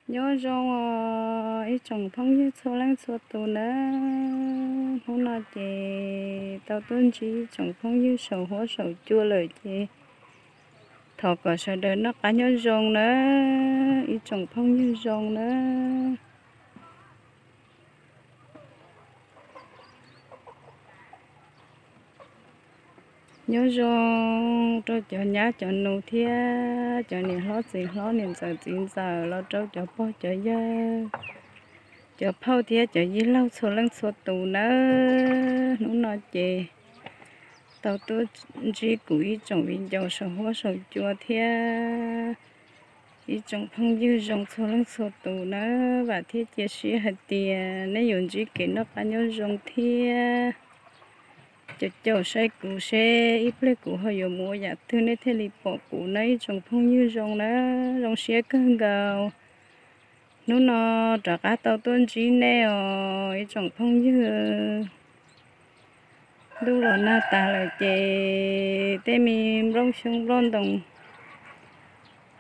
Nyob zoo os ib tsoom phooj ywg txhua leej txhua tus nawb. Hnub no ces tau tuaj ntsib ib tsoom phooj ywg saum huab saum cua lawm ces thov kom sawv daws noj qab nyob zoo nawb ib tsoom phooj ywg zoo nawb. Nyob zoo rau cov nyab cov nus thiab cov niam hlob txiv hlob niam ntxawm txiv ntxawm los rau cov pog cov yawg, cov phauj thiab cov yij laug txhua leej txhua tus nawb. Hnub no ces tau tuaj ntsib kuv ib tsoom viv ncaus saum huab saum cua thiab ib tsoom phooj ywg zoo txhua leej txhua tus nawb. Vam thiab cia siab hais tias nej yuav ntsib kev noj qab nyob zoo thiab caum caum saib kuv seb ib pliag kuv ho yuav mus ua yam twg nej thiaj li pom kuv nawb ib tsoom phooj ywg zoo nawb. Zoo siab kawg nkaus hnub no rov qab tau tuaj ntsib nej os ib tsoom phooj ywg. Ntuj los nag tas lawm ces tej me nplooj xyoob nplooj ntoos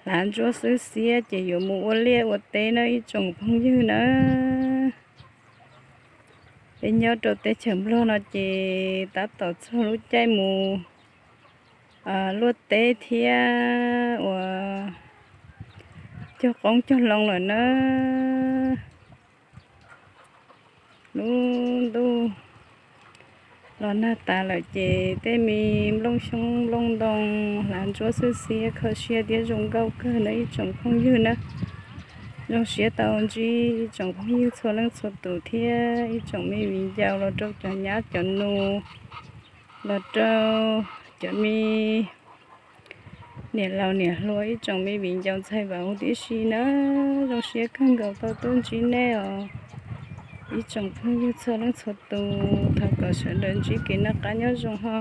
hlav ntsuab xwb xiab ces yuav mus ua liaj ua teb nawb ib tsoom phooj ywg nawb. Peb nyob rau teb chaws Nplog no ces tab tom txog lub caij mus luaj teb thiab uas cog qoob cog loo lawm nawb. Lub ntuj los nag tas lawm ces tej me nplooj xyoob nplooj ntoo hlav ntsuab xwb xiab kho siab thiab zoo nkauj kawg nawb ib tsoom phooj ywg nawb. Zoo siab tau ntsib ib tsoom phooj ywg txhua leej txhua tus thiab ib tsoom me viv ncaus los rau cov nyab cov nus los rau cov me niam laus niam hluas ib tsoom me viv ncaus ntxhais vauv huv tib si nawb. Zoo siab kawg nkaus tau tuaj ntsib nej os ib tsoom phooj ywg txhua leej txhua tus. Thov kom sawv daws ntsib kev noj qab nyob zoo ho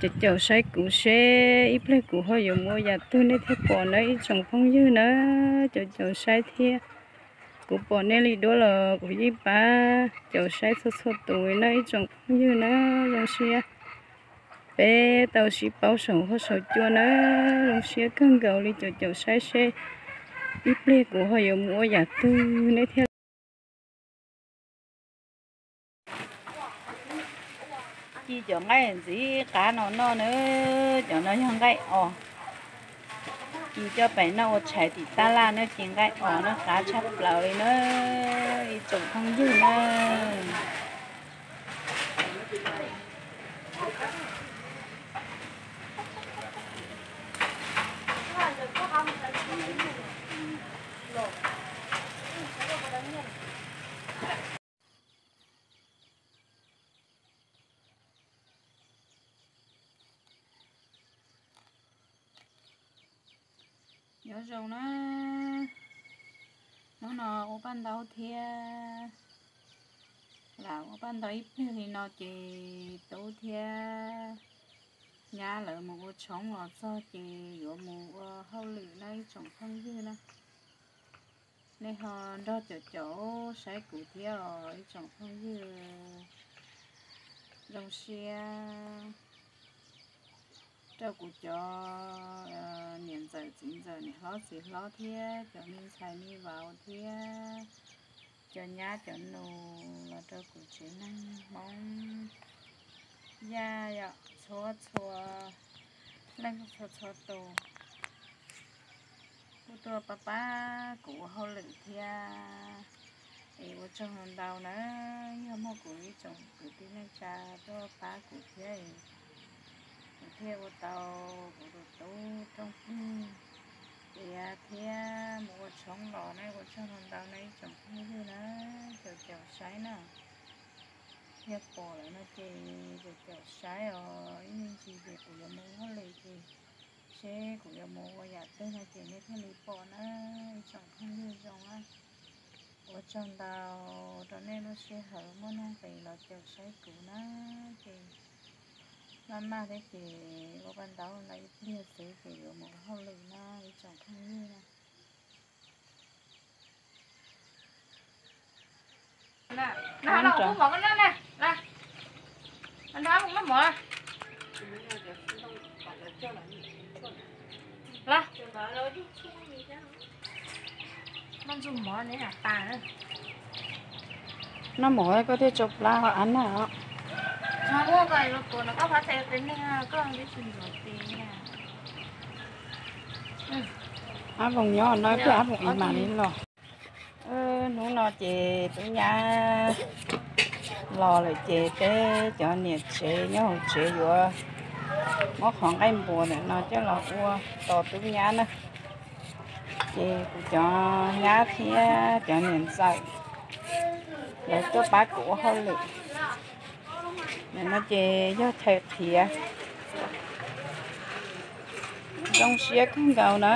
caum caum saib kuv seb ib pliag kuv ho yuav mus ua yam twg nej thiaj pom nawb ib tsoom phooj ywg nawb. Caum caum saib thiab kuv pom nej li duab los kuv yeej pab caum saib txhua txhua tus nawb ib tsoom phooj ywg nawb. Zoo siab peb tau sib paub saum huab saum cua nawb. Zoo siab kawg nkaus li caum caum saib seb ib pliag kuv ho yuav mus ua yam twg nej thiaj ci cov nqaij ntxiv qab no noj nawb. Cov no yog nqaij os, ci coj pem noj ua tshais tim tab laj nawb. Ci nqaij os noj qab tshaj plaws li nawb ib tsoom phooj ywg nawb. Nyob zoo na, hnub no ua paj ntaub thiab, lam ua paj ntaub ib pliag li no ces tub thiab nyab lawv mus ua tshoob los txog ces yuav mus ua hauj lwm na ib tsoom phooj ywg na. Nej ho nrog caum caum saib kuv thiab os ib tsoom phooj ywg. Zoo siab rau kuv cov niam ntxawm txiv ntxawm niam hlob txiv hlob thiab cov me ntxhais me vauv thiab cov nyab cov nus los rau kuv tsev neeg Hmoob Yaj yom, txhua txhua leej txhua txhua tus kuj tuaj pab pab kuv ua hauj lwm thiab. Es ua tsaug ntau na, yog muaj kuv ib tsoom kwv tij neej tsa tuaj pab kuv thiab, kuv thiaj ua tau kuv tus tub rooj plig tiav thiab mus ua tshoob los na. Ua tsaug ntau na ib tsoom phooj ywg na, caum caum saib na. Yog pom lawm no ces caum caum saib os, ib me ntsis ces kuv yuav mus hauj lwm ces seb kuv yuav mus ua yam twg no ces nej thiaj li pom na ib tsoom phooj ywg zoo na. Ua tsaug ntau rau nej lub sij hawm muaj nuj nqis los caum saib kuv na. Ces maj maj thiab ces ua paj ntaub ntau ib pliag xwb ces yuav mus hauj lwm na ib tsoom phooj ywg na. Noj mov koj thiaj tsau plab ho ab nag os. Ab Voos nyob no thiab Ab Voos ib mam li los. Hnub no ces tub nyab los lawm ces peb cov niam tsev nyob hauv tsev yuav muab qhov nqaij npuas ntawm no coj los ua tos tub nyab na. Ces kuv cov nyab thiab cov niam ntxawm lawv tuaj pab kuv ua hauj lwm. Nim no ces yog chaw qhiav. Zoo siab kawg nkaus na,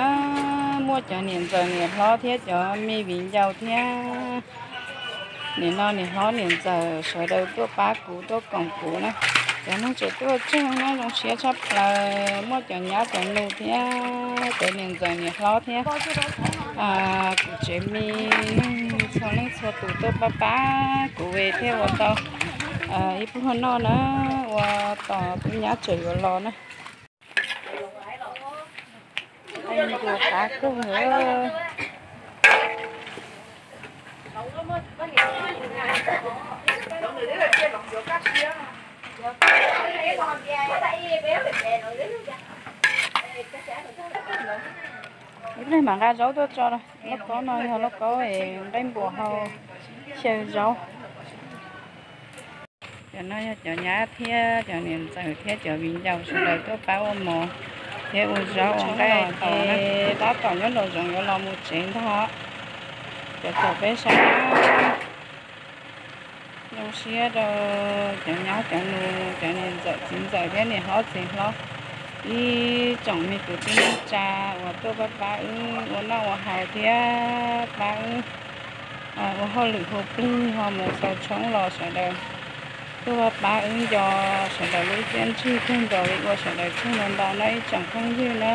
muaj cov niam ntxawm niam hlob thiab cov me viv ncaus thiab. Nim no niam hlob niam ntxawm sawv daws tuaj pab kuv tuaj koom kuv na. Cov neeg tseem tuaj tseeg na zoo siab tshaj plaws, muaj cov nyab cov nus thiab cov niam ntxawm niam hlob thiab kuv tsev me neeg txhua leej txhua tus tuaj pab pab kuv es thiaj ua tau ib pluag noj na, ua tos tub nyab tseem yuav los na. Qab kawg. Ib pliag mam nqa zaub tuaj tso, lauj kaub no yog lauj kaub es nqaij npuas hau xyaw zaub. Cov no yog cov nyab thiab cov niam ntxawm thiab cov viv ncaus sawv daws tuaj pab ua mov thiab ua zaub ua nqaij tau na. Tab tom nyob nraum zoov yuav los mus tsev ntag. Cov caum peb saib. Zoo siab rau cov nyab cov nus, cov niam ntxawm txiv ntxawm thiab niam hlob txiv hlob, ib tsoom me kwv tij neej tsa uas tuaj pab pab wb ua noj ua haus thiab pab wb ua hauj lwm hu plig ho mus xaus tshoob los sawv daws tuaj pab pab wb nco sawv daws lub txiaj ntsig kawg nkaus li, ua sawv daws tsaug ntau ntau nawb ib tsoom phooj ywg na.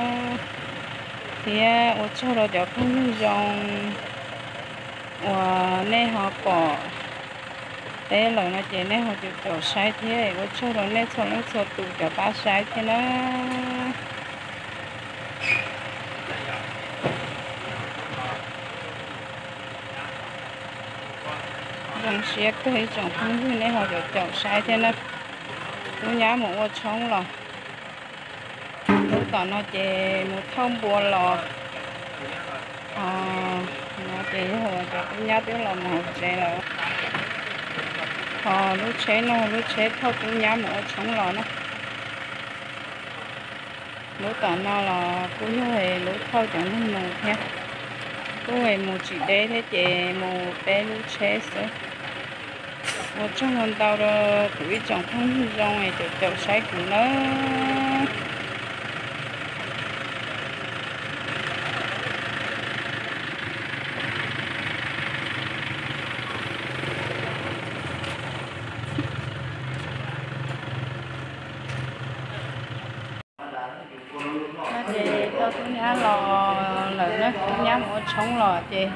Thiab ua tsaug rau cov phooj ywg zoo uas nej ho pom teb lawm no ces nej ho caum caum saib thiab, ua tsaug rau nej txhua leej txhua tus cov pab saib thiab na. Zoo siab kawg ib tsoom phooj ywg nej ho caum caum saib thiab na. Tub nyab mus ua tshoob los, lub tom no ces mus thauj npua los. Ho no ces yog uas cov tub nyab twb los mus hauv tsev lawm. Ho lub tsheb no lub tsheb thauj tub nyab mus ua tshoob los na. Lub tom no los kuj yog lub thauj cov neeg mus thiab. Kuj mus tsis deb thiab ces mus peb lub tsheb xwb. Ua tsaug ntau rau kuv ib tsoom phooj ywg zoo es caum caum saib kuv nawb. No ces tau tub nyab los lawm na, tub nyab mus ua tshoob los ces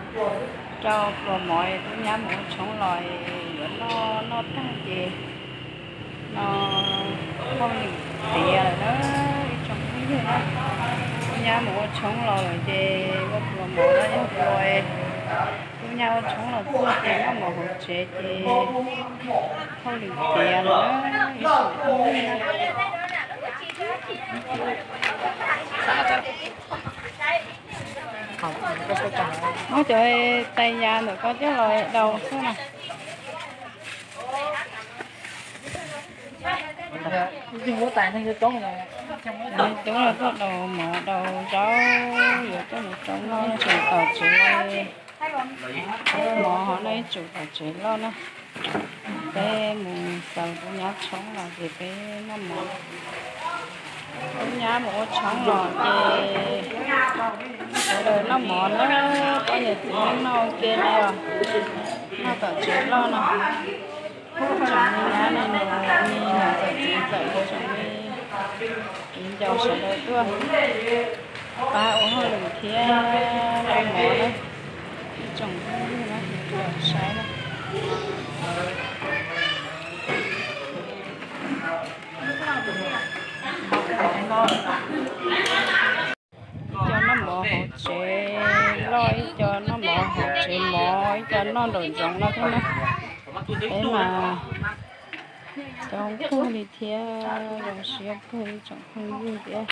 rau pluas mov, tub nyab mus ua tshoob los yuav noj, noj tag ces no hauj lwm tiav lawm na ib tsoom phooj ywg na. Tub nyab mus ua tshoob los lawm ces ua pluas mov no yog pluas, tub nyab ua tshoob los txog ces noj mov hauv tsev ces hauj lwm tiav lawm na ib tsoom phooj ywg na. Muab cov tais yas ntawm ko coj los daus xwb na. Cov neeg coob los tuaj daus mov daus zaub, yuav tuaj mus rau noj ib tsum tom tsev, mov ho noj ib tsum tom tsev loj na. Peb mus xaus tub nyab tshoob los ces peb noj mov. Tub nyab mus ua tshoob los ces sawv daws noj mov na, poj niam txiv neej noj ua ke li os, noj tom tsev loj no. Tsoom me nyab me nus, me niam ntxawm txiv ntxawm, tsoom me viv ncaus sawv daws tuaj pab ua hauj lwm thiab noj mov na. Ib tsoom phooj ywg na, saib na. Ib co noj mov hauv tsev loj, ib co noj mov hauv Cov noj nraum zoov no thiab na, peb mas coob kawg li thiab, zoo siab kawg li tsoom phooj ywg thiab.